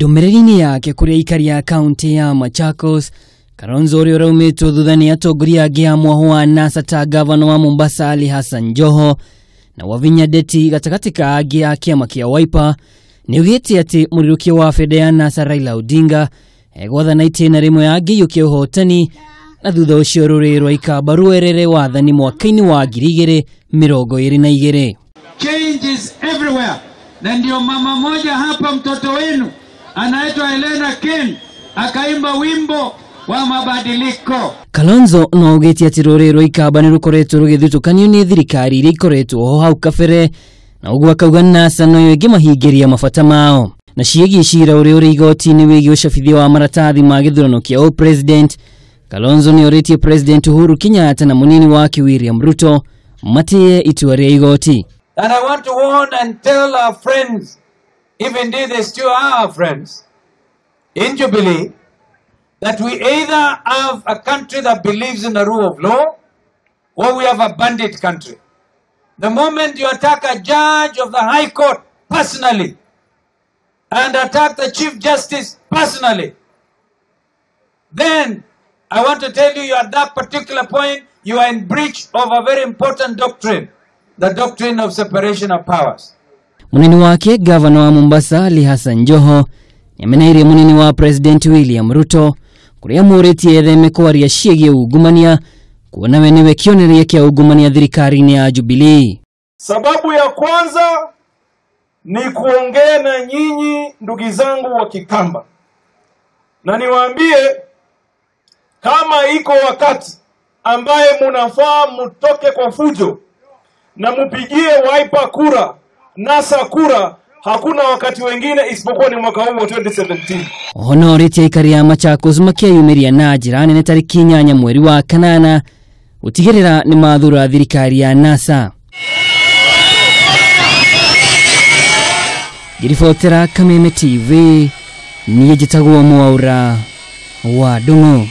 Ndũmĩrĩri-inĩ yake kũrĩ aikari a kaunti ya Machakos, Kalonzo ũrĩa ũraumĩtwo thutha nĩ atongoria angĩ a mwahũ wa NASA ta gavana wa Mombasa Ali Hassan Joho na Wavinya Ndeti gatagatĩ ka angĩ a kĩama kĩa Wiper, nĩ augĩte atĩ mũrirũkia wa bendera ya NASA Raila Odinga egwathana itĩna rĩmwe angĩiyũkia ũhotani na thutha ũcio rũrĩrĩ rwa Ikamba rwerere wathani mwaka-inĩ wa 2022. Change is everywhere. Na ndio mama moja hapa, mtoto wenu anaitwa Helena Ken, akaimba wimbo wa mabadiliko. Kalonzo no augĩte atĩ rũrĩrĩ rwa Ikamba nĩ rũkoretwo rũgĩthutũkanio nĩ thirikari iria ikoretwo ho hau kabere, na ũguo akauga NASA noyo ĩngĩmahingĩria mabata mao. Na ciĩgiĩ cira ũrĩa ũrĩ igoti-inĩ wĩgiĩ ũcabithia wa maratathi ma gĩthurano kĩa ũpresident, Kalonzo nĩ orĩtie President Uhuru Kenyatta na mũnini wake William Ruto matĩye itua rĩa igoti. And I want to warn and tell our friends, if indeed they still are our friends, in Jubilee, that we either have a country that believes in the rule of law, or we have a bandit country. The moment you attack a judge of the High Court personally, and attack the Chief Justice personally, then I want to tell you, at that particular point, you are in breach of a very important doctrine, the doctrine of separation of powers. Munini wake gavana wa Mombasa Ali Hassan Joho nĩameneirie munini wa President William Ruto kũrĩa amũrĩtie etheme kwaria ciĩgiĩ ungumania, kuona we nĩwe kĩonereria kĩa ungumania thirikari-inĩ ya Jubilee. Sababu ya kwanza ni kuongea na nyinyi ndugu zangu wa Kikamba, na niwaambie kama iko wakati ambaye munafaa mutoke kwa fujo na mupigie Wiper kura, NASA kura, hakuna wakati wengine isipokuwa ni mwaka huu wa 2017. Oho no orĩtie aikari a Machakos makĩyumĩria na njĩra nene tarĩki 8 mweri wa kanana gũtigĩrĩra nĩ mathura thirikari ya NASA. Ngĩribotera Kameme TV, niĩ njĩtagwo Mwaura wa Ndung'u.